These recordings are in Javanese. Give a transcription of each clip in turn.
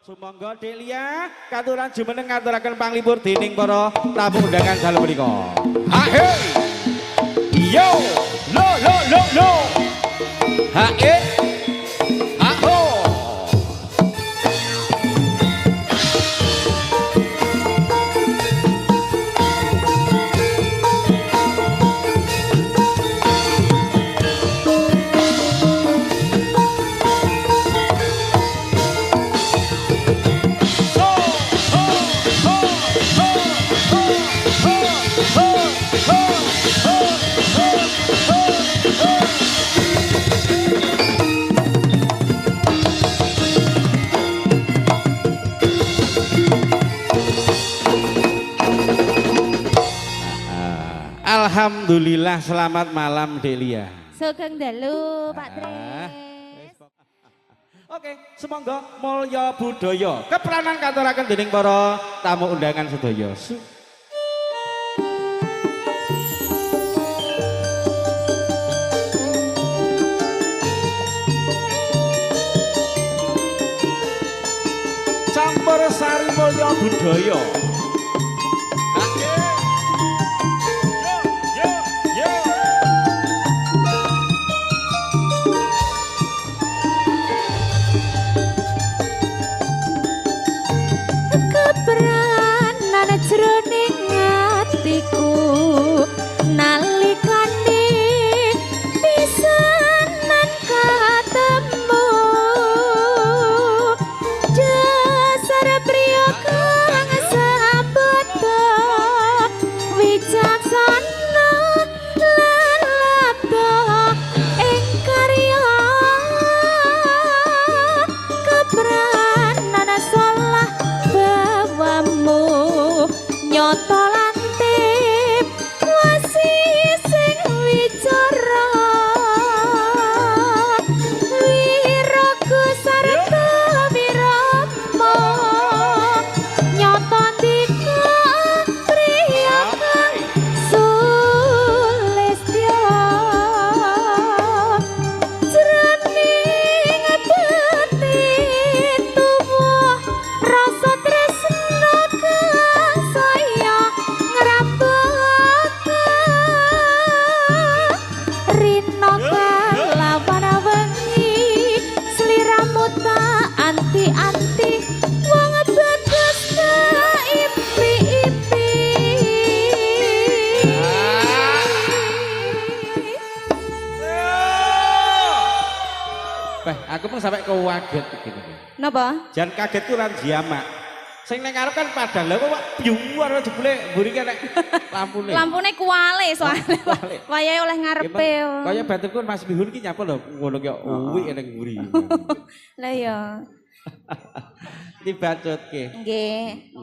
Sumangga Delia katuran jumeneng ngaturaken panglipur dening para tamu undangan dalu menika. Ha hey. Yo, lo lo lo lo. Ha eh. Ha ho. Ho ho ho ho ho ho ho ho ho ho ho ho. Alhamdulillah, selamat malam Delia. Sugeng dalu Pak Ah. Tris. Oke, semoga mulya budaya kepranan katuraken dening para tamu undangan sedaya. Campur sari mulya budaya. Oke. Yo, yo, yo. Kepranan jroning atiku nalikane pisanan ketemu dasar priya kang sabda wicaksana lan labda ing karya kepranan salah bawamu nyoto lantip wasi sing wicara wiraku sarta wirama nyoto ndika priya kang sulistya jroning batin tuwuh rasa tresna kang saya ngrambaka rina kalawan wengi sliramu tak anti-anti wong bagus tak impi-impi. Beh, aku pun sampai kaget gini. Napa? Jangan kaget ku ran jamak. Sing neng ngarep kan padang lha kok biuar jebule mburi ki nek lampune. Lampune kuwale soalnya. Kuwale. Wayahe oleh ngarepe. Kaya batinku Mas Bihun ki nyapa lho ngono ki uwi ning mburi. Lah ya. Dibacutke. Nggih.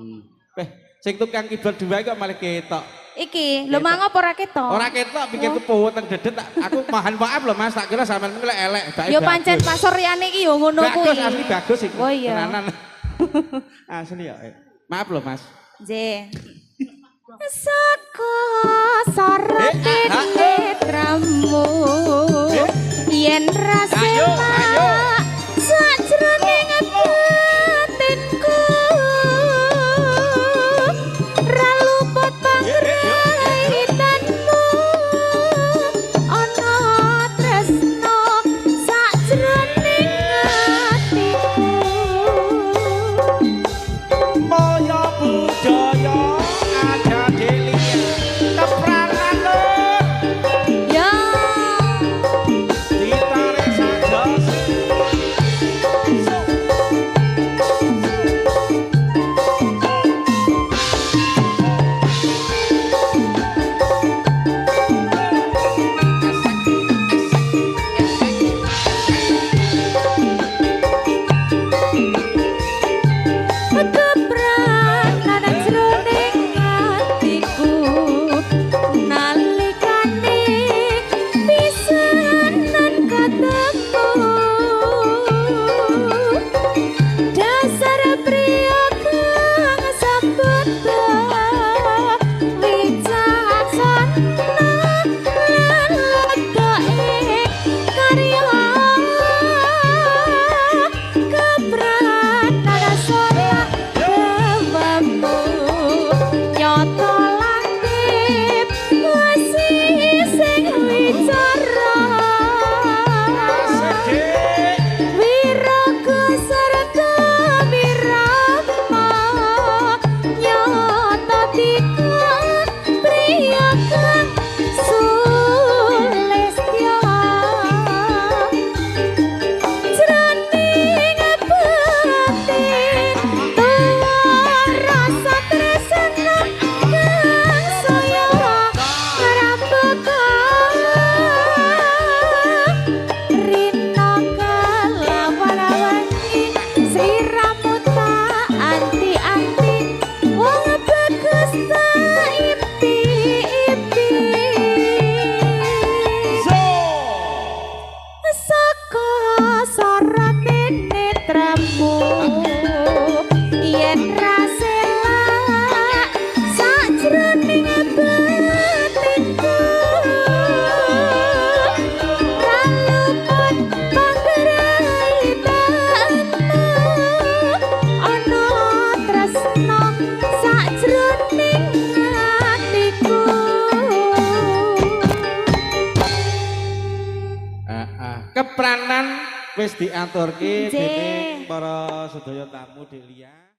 Beh, sing tukang keyboard dua kok malah ketok. Iki, lho mang apa ora ketok? Ora ketok pikirku poweteng dedet tak aku mohon maaf lho Mas, tak kira sampean kuwi lek elek, bae Ya pancen pasoryane iki ya ngono kuwi. Bagus asli bagus iki. Oh iya. Tenanan. Asli ya. Maaf lho Mas. Nggih. Saka sorote Eh, ah, ah. netramu Eh. yen rasa Ayo, ayo. sajroning batinku ra luput pangraitanmu ana tresna sajroning atiku. Mulya budaya ada Delia. Kepranan lur. Ya. Ditarik saja. Wis diaturke Nggih. dening para sedaya tamu Delia.